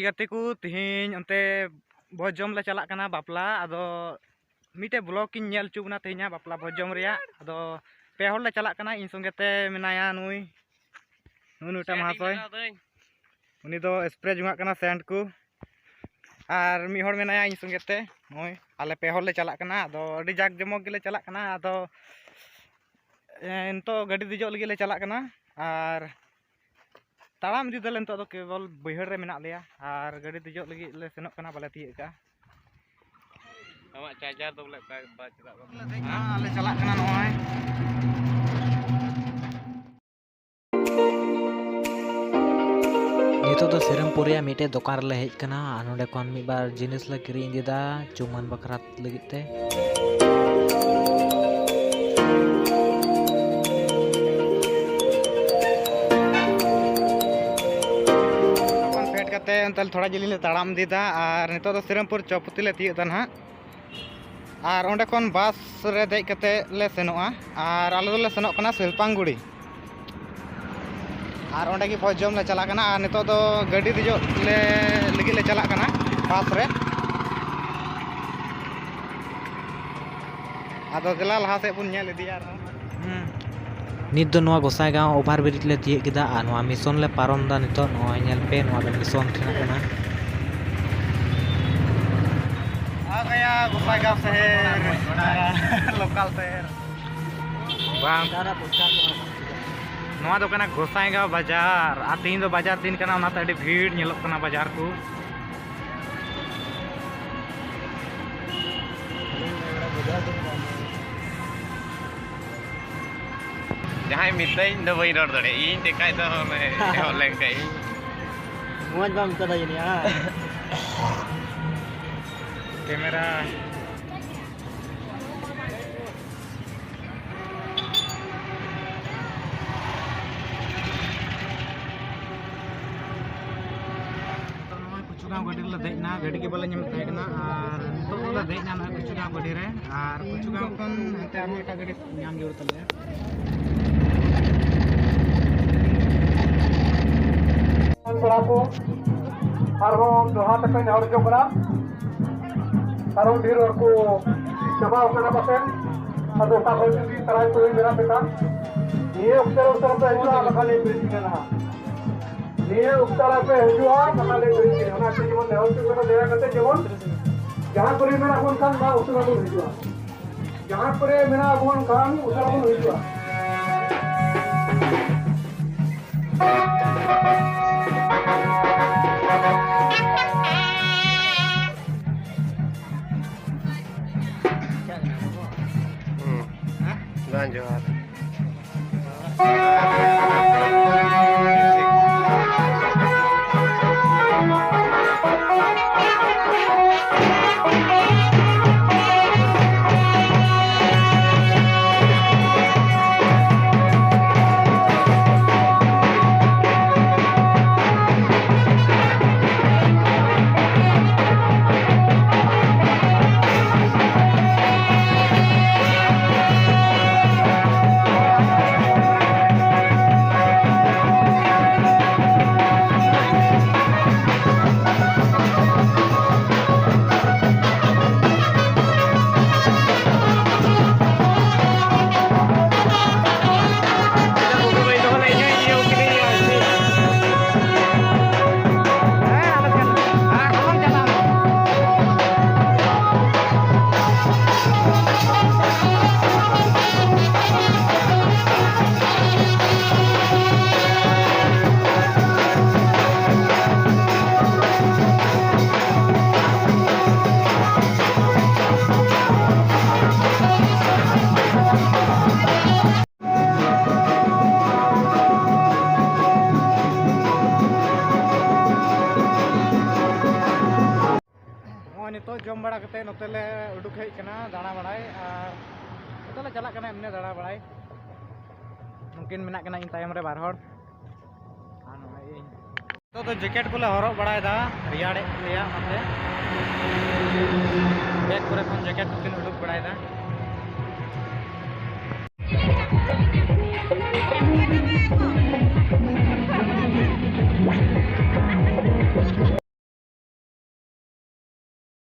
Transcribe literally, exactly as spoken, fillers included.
ᱜᱟᱛᱮ ᱠᱚ, ᱛᱮᱦᱮᱧ ᱚᱱᱛᱮ ᱵᱷᱚᱡᱽ ᱡᱚᱢ ᱞᱮ ᱪᱟᱞᱟᱜ ᱠᱟᱱᱟ ᱵᱟᱯᱞᱟ᱾ ᱟᱫᱚ ᱢᱤᱫᱴᱮᱡ vlog ᱤᱧ ᱧᱮᱞ ᱦᱚᱪᱚ ᱵᱚᱱᱟ ᱛᱮᱦᱮᱧᱟᱜ ᱵᱟᱯᱞᱟ ᱵᱷᱚᱡᱽ ᱡᱚᱢ ᱨᱮᱭᱟᱜ᱾ ᱟᱫᱚ ᱯᱮ ᱦᱚᱲ ᱞᱮ ᱪᱟᱞᱟᱜ ᱠᱟᱱᱟ᱾ ᱤᱧ ᱥᱚᱸᱜᱮ ᱛᱮ ᱢᱮᱱᱟᱭᱟ ᱱᱩᱭ, ᱱᱩᱭ ᱱᱩᱭᱴᱟ ᱢᱟᱦᱟᱥᱚᱭ᱾ ᱩᱱᱤ ᱫᱚ spray ᱡᱚᱝᱟᱜ ᱠᱟᱱᱟ ᱥᱮᱱᱴ ᱠᱚ᱾ ᱟᱨ ᱢᱤᱫ ᱦᱚᱲ ᱢᱮᱱᱟᱭᱟ ᱤᱧ ᱥᱚᱸᱜᱮ ᱛᱮ᱾ ᱱᱚᱜᱼᱚᱭ ᱟᱞᱮ ᱯᱮ ᱦᱚᱲ ᱞᱮ ᱪᱟᱞᱟᱜ ᱠᱟᱱᱟ᱾ ᱟᱫᱚ ᱟᱹᱰᱤ ᱡᱟᱠ ᱡᱚᱢᱚᱠ ᱜᱮᱞᱮ ᱪᱟᱞᱟᱜ ᱠᱟᱱᱟ᱾ ᱟᱫᱚ ᱮ, ᱱᱤᱛᱚᱜ ᱜᱟᱹᱰᱤ ᱫᱮᱡᱚᱜ ᱞᱟᱹᱜᱤᱫ ᱞᱮ ᱪᱟᱞᱟᱜ ᱠᱟᱱᱟ᱾ ᱟᱨ ᱛᱟᱲᱟᱢ ᱤᱫᱤ ᱫᱟᱞᱮ᱾ ᱱᱤᱛᱚᱜ ᱫᱚ ᱠᱮᱵᱚᱞ ᱵᱟᱹᱭᱦᱟᱹᱲ ᱨᱮ ᱢᱮᱱᱟᱜ ᱞᱮᱭᱟ᱾ ᱟᱨ ᱜᱟᱹᱰᱤ ᱫᱮᱡᱚᱜ ᱞᱟᱹᱜᱤᱫ ᱞᱮ ᱥᱮᱱᱚᱜ ᱠᱟᱱᱟ, ᱵᱟᱞᱮ ᱛᱤᱭᱟᱹᱜ ᱠᱟᱜᱼᱟ᱾ ᱟᱢᱟᱜ ᱪᱟᱨᱡᱟᱨ ᱫᱚ ᱵᱚᱞᱮ ᱚᱠᱟ ᱵᱟ ᱪᱮᱫᱟᱜ ᱵᱟᱢ ᱞᱮ ᱫᱮᱡ ᱮᱱᱟ, ᱟᱨ ᱞᱮ ᱪᱟᱞᱟᱜ ᱠᱟᱱᱟ ᱱᱚᱜᱼᱚᱭ᱾ ᱱᱤᱛᱚᱜ ᱫᱚ ᱥᱤᱨᱟᱹᱢᱯᱩᱨ ᱨᱮᱭᱟᱜ ᱢᱤᱫᱴᱮᱡ ᱫᱚᱠᱟᱱ ᱨᱮᱞᱮ ᱦᱮᱡ ᱠᱟᱱᱟ᱾ ᱟᱨ ᱱᱚᱰᱮ ᱠᱷᱚᱱ ᱢᱤᱫ ᱵᱟᱨ ᱡᱤᱱᱤᱥ ᱞᱮ ᱠᱤᱨᱤᱧ ᱤᱫᱤᱭᱮᱫᱟ ᱪᱩᱢᱟᱹᱱ ᱵᱟᱠᱷᱨᱟ ᱞᱟᱹᱜᱤᱫ ᱛᱮ᱾ ᱯᱷᱮᱰ ᱠᱟᱛᱮ ᱚᱱᱛᱮ ᱛᱷᱚᱲᱟ ᱡᱤᱞᱤᱧ ᱞᱮ ᱛᱟᱲᱟᱢ ᱤᱫᱤᱭᱮᱫᱟ᱾ ᱟᱨ ᱱᱤᱛᱚᱜ ᱫᱚ ᱥᱤᱨᱟᱹᱢᱯᱩᱨ ᱪᱚᱯᱚᱛᱤ ᱞᱮ ᱛᱤᱭᱳᱜ ᱮᱫᱟ ᱱᱟᱦᱟᱜ᱾ ᱟᱨ ᱚᱸᱰᱮ ᱠᱷᱚᱱ ᱵᱟᱥ ᱨᱮ ᱫᱮᱡ ᱠᱟᱛᱮ ᱞᱮ ᱥᱮᱱᱚᱜᱼᱟ᱾ ᱟᱨ ᱟᱞᱮ ᱫᱚᱞᱮ ᱥᱮᱱᱚᱜ ᱠᱟᱱᱟ ᱥᱤᱞᱯᱟᱝᱜᱩᱲᱤ᱾ ᱟᱨ ᱚᱸᱰᱮ ᱜᱮ ᱵᱷᱚᱡᱽ ᱡᱚᱢ ᱞᱮ ᱪᱟᱞᱟᱜ ᱠᱟᱱᱟ᱾ ᱟᱨ ᱱᱤᱛᱚᱜ ᱫᱚ ᱜᱟᱹᱰᱤ ᱫᱮᱡᱚᱜ ᱞᱮ ᱞᱟᱹᱜᱤᱫ ᱞᱮ ᱪᱟᱞᱟᱜ ᱠᱟᱱᱟ ᱵᱟᱥ ᱨᱮ᱾ ᱟᱫᱚ ᱫᱮᱞᱟ ᱞᱟᱦᱟ ᱥᱮᱫ ᱵᱚᱱ ᱧᱮᱞ ᱤᱫᱤᱭᱟ ᱟᱨᱦᱚᱸ᱾ ᱦᱩᱸ᱾ ᱱᱤᱛ ᱫᱚ ᱱᱚᱣᱟ ᱜᱚᱸᱥᱟᱭᱜᱟᱸᱣ over bridge ᱞᱮ ᱛᱤᱭᱳᱜ ᱠᱮᱫᱟ ᱟᱨ ᱱᱚᱣᱟ mission ᱞᱮ ᱯᱟᱨᱚᱢ ᱮᱫᱟ ᱱᱤᱛᱚᱜ᱾ ᱱᱚᱜᱼᱚᱭ ᱧᱮᱞ ᱯᱮ, ᱱᱚᱣᱟ ᱫᱚ mission ᱴᱷᱮᱱᱟᱜ ᱠᱟᱱᱟ᱾ आ गया गोसाईगांव शहर, लोकल शहर। ᱵᱟᱝ, ᱱᱚᱣᱟ ᱫᱚ ᱠᱟᱱᱟ ᱜᱚᱸᱥᱟᱭᱜᱟᱸᱣ ᱵᱟᱡᱟᱨ᱾ ᱟᱨ ᱛᱮᱦᱮᱧ ᱫᱚ ᱵᱟᱡᱟᱨ ᱫᱤᱱ ᱠᱟᱱᱟ, ᱚᱱᱟᱛᱮ ᱟᱹᱰᱤ ᱵᱷᱤᱲ ᱧᱮᱞᱚᱜ ᱠᱟᱱᱟ ᱵᱟᱡᱟᱨ ᱠᱚ᱾ ᱡᱟᱦᱟᱸᱭ ᱢᱤᱛᱟᱹᱧ ᱫᱚ ᱵᱟᱹᱧ ᱨᱚᱲ ᱫᱟᱲᱮᱭᱟᱜᱼᱟ, ᱤᱧ ᱛᱮᱠᱷᱟᱡ ᱫᱚ ᱚᱱᱮ ᱮᱦᱚᱵ ᱞᱮᱱ ᱠᱷᱟᱡ ᱤᱧ᱾ ᱢᱚᱡᱽ ᱵᱟᱢ ᱟᱹᱭᱠᱟᱹᱣ ᱫᱟ ᱡᱟᱹᱱᱤᱡ, ᱦᱮᱸ? ᱠᱮᱢᱮᱨᱟ᱾ ᱱᱚᱜᱼᱚᱭ ᱠᱩᱪᱩᱜᱟᱸᱣ ᱜᱟᱹᱰᱤ ᱨᱮᱞᱮ ᱫᱮᱡ ᱮᱱᱟ, ᱜᱟᱹᱰᱤ ᱜᱮ ᱵᱟᱞᱮ ᱧᱟᱢᱮᱫ ᱛᱟᱦᱮᱸ ᱠᱟᱱᱟ᱾ ᱟᱨ ᱱᱤᱛᱚᱜ ᱫᱚᱞᱮ ᱫᱮᱡ ᱮᱱᱟ ᱱᱚᱜᱼᱚᱭ ᱠᱩᱪᱩᱜᱟᱸᱣ ᱜᱟᱹᱰᱤ ᱨᱮ, ᱟᱨ ᱠᱩᱪᱩᱜᱟᱸᱣ ᱠᱷᱚᱱ ᱦᱟᱱᱛᱮ ᱟᱨᱦᱚᱸ ᱮᱴᱟᱜ ᱜᱟᱹᱰᱤ ᱧᱟᱢ ᱡᱟᱹᱨᱩᱲ ᱛᱟᱞᱮᱭᱟ᱾ ᱠᱚᱲᱟ ᱠᱚ, ᱟᱨᱦᱚᱸ ᱫᱚᱦᱲᱟ ᱛᱮᱯᱮ ᱱᱮᱦᱚᱨ ᱡᱚᱝ ᱠᱟᱱᱟ᱾ ᱟᱨᱦᱚᱸ ᱰᱷᱮᱨ ᱦᱚᱲ ᱠᱚ ᱪᱟᱵᱟᱣ ᱠᱟᱱᱟ ᱯᱟᱥᱮᱡ᱾ ᱟᱫᱚ ᱚᱠᱟ ᱠᱷᱚᱱ ᱡᱩᱫᱤ ᱛᱟᱨᱟᱭ ᱛᱩᱨᱩᱭ ᱢᱮᱱᱟᱜ ᱯᱮ ᱠᱷᱟᱱ, ᱱᱤᱭᱟᱹ ᱚᱠᱛᱮ ᱨᱮ ᱩᱥᱟᱹᱨᱟ ᱯᱮ ᱦᱤᱡᱩᱜᱼᱟ, ᱵᱟᱠᱷᱟᱱ ᱞᱮ ᱵᱮᱨᱮᱫ ᱠᱟᱱᱟ ᱦᱟᱸᱜ᱾ ᱱᱤᱭᱟᱹ ᱚᱠᱛᱮ ᱨᱮ ᱯᱮ ᱦᱤᱡᱩᱜᱼᱟ, ᱵᱟᱠᱷᱟᱱ ᱞᱮ ᱵᱮᱨᱮᱫ ᱠᱟᱱᱟ᱾ ᱚᱱᱟ ᱛᱮ ᱡᱮᱢᱚᱱ ᱱᱮᱦᱚᱨ ᱦᱚᱪᱚ ᱠᱟᱱᱟ, ᱫᱟᱭᱟ ᱠᱟᱛᱮ ᱡᱮᱢᱚᱱ ᱡᱟᱦᱟᱸ ᱠᱚᱨᱮ ᱢᱮᱱᱟᱜ ᱵᱚᱱ ᱠᱷᱟᱱ, ᱢᱟ ᱩᱥᱟᱹᱨᱟ ᱵᱚᱱ ᱦᱤᱡᱩᱜᱼᱟ᱾ ᱡᱟᱦᱟᱸ ᱠᱚᱨᱮ ᱢᱮᱱᱟᱜ ᱵᱚᱱ ᱠᱷᱟᱱ, ᱩᱥᱟᱹᱨᱟ ᱵᱚᱱ ᱦᱤᱡᱩᱜᱼᱟ᱾ ᱦᱩᱸ᱾ ᱵᱟᱝ ᱡᱚᱦᱟᱨ᱾ ᱱᱚᱜᱼᱚᱭ ᱱᱤᱛᱚᱜ ᱡᱚᱢ ᱵᱟᱲᱟ ᱠᱟᱛᱮ ᱱᱚᱛᱮ ᱞᱮ ᱩᱰᱩᱠ ᱦᱮᱡ ᱠᱟᱱᱟ ᱫᱟᱬᱟ ᱵᱟᱲᱟᱭ, ᱟᱨ ᱱᱤᱛᱚᱜ ᱞᱮ ᱪᱟᱞᱟᱜ ᱠᱟᱱᱟ ᱮᱢᱱᱤ ᱫᱟᱬᱟ ᱵᱟᱲᱟᱭ᱾ ᱱᱩᱠᱤᱱ ᱢᱮᱱᱟᱜ ᱠᱤᱱᱟ ᱤᱧ ᱛᱟᱭᱚᱢ ᱨᱮ ᱵᱟᱨ ᱦᱚᱲ, ᱟᱨ ᱱᱚᱜᱼᱚᱭ ᱤᱧ᱾ ᱱᱤᱛᱚᱜ ᱫᱚ ᱡᱮᱠᱮᱴ ᱠᱚᱞᱮ ᱦᱚᱨᱚᱜ ᱵᱟᱲᱟᱭᱮᱫᱟ, ᱨᱮᱭᱟᱲᱮᱫ ᱞᱮᱭᱟ ᱚᱱᱟᱛᱮ ᱵᱮᱜᱽ ᱠᱚᱨᱮ ᱠᱷᱚᱱ ᱡᱮᱠᱮᱴ ᱠᱚᱠᱤᱱ ᱩᱰᱩᱠ ᱵᱟᱲᱟᱭᱮᱫᱟ᱾